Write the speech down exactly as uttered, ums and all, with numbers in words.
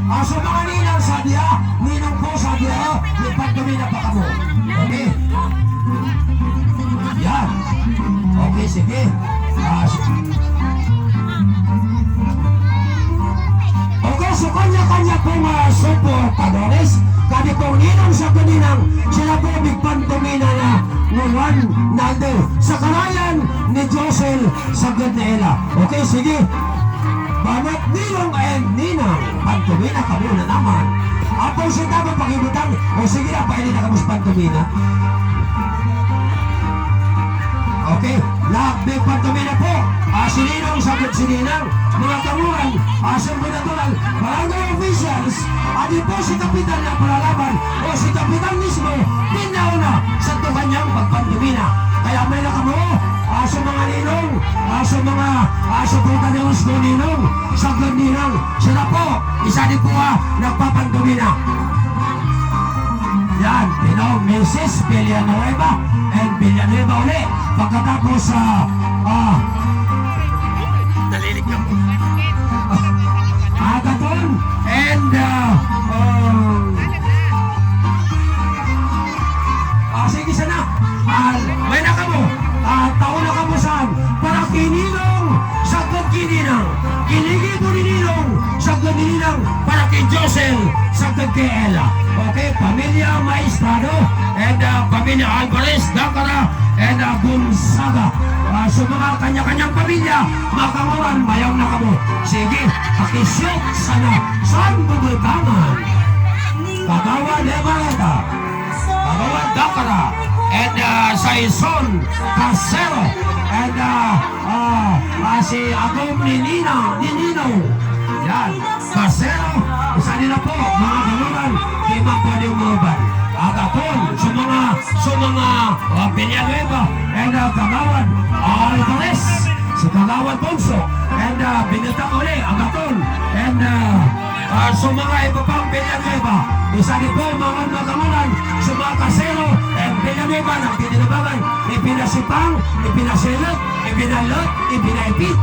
Ah, so mga ninang sa diya, ninong po sa diya, oh, may pantomina pa kamo. Okay. Yan. Okay, sige. Ah, s- Okay, so kanya-kanya pong, ah, suportadores. Kadi pong ninong sa ninang, sila po may pantomina na ni Juan Naldo. Sa karayan ni Josel sa Ela. Okay, sige. Banat ninong and ninang, pantomina kamo na naman. Apo, si Tama pakibutang. O sige na, paili na kamo sa pantomina. Okay, lahat may pantomina po. Ah, si Ninong, sabot si Ninang, mga kanguran, ah, siyempre natural, barangay officials, adi po si Kapitan na palalaban, o si Kapitan mismo, pinauna sa tukan niyang pagpantomina. Kaya may na kamo, ah, sa mga ninong, ah, sa mga, ah, suportadores ko ninong, sa Ninang, sila po, isa din po, ah, nagpapantomina. Yan, you know, Missus Villanueva and Villanueva uli. Pagkatapos, ah, ah, Nalilig na po. Agaton and, ah, um, ah, sige sana. Ah, may na kamo. Ah, tao na kamo saan? Para ki Ninong, sagkod ki Ninang. Ki Ninong, sagkod ni Ninang. Para ki Josel, sagkod ki Ela. Okay, pamilya Maestrado and, ah, pamilya Alvarez, Dacara, and, ah, Gonzaga. Ah, sa mga kanya-kanyang pamilya, mga kanguran, mayaw na kamo. Sige, pakishoot sana. Saan bubutangan? Kagawad Evareta, Kagawad Dacara, and, ah, Saison Casero, and, ah, ah, ah, si Agom ni Nina, ni Nino. Yan. Casero, isa nila po, mga kanguran, di man pwedeng mauban. Agaton, sa mga, sa mga, ah, Villanueva, and, ah, Kagawad, ah, Alvarez, si Kagawad Bonso, and, ah, Binitang uli, Agaton, and, ah, ah, sa mga iba pang Villanueva, isa din po, mga, mga kanguran, sa mga Casero, and Villanueva, nagtitinabangan, ipinasipang, ipinasilot, ipinalot, ipinaipit,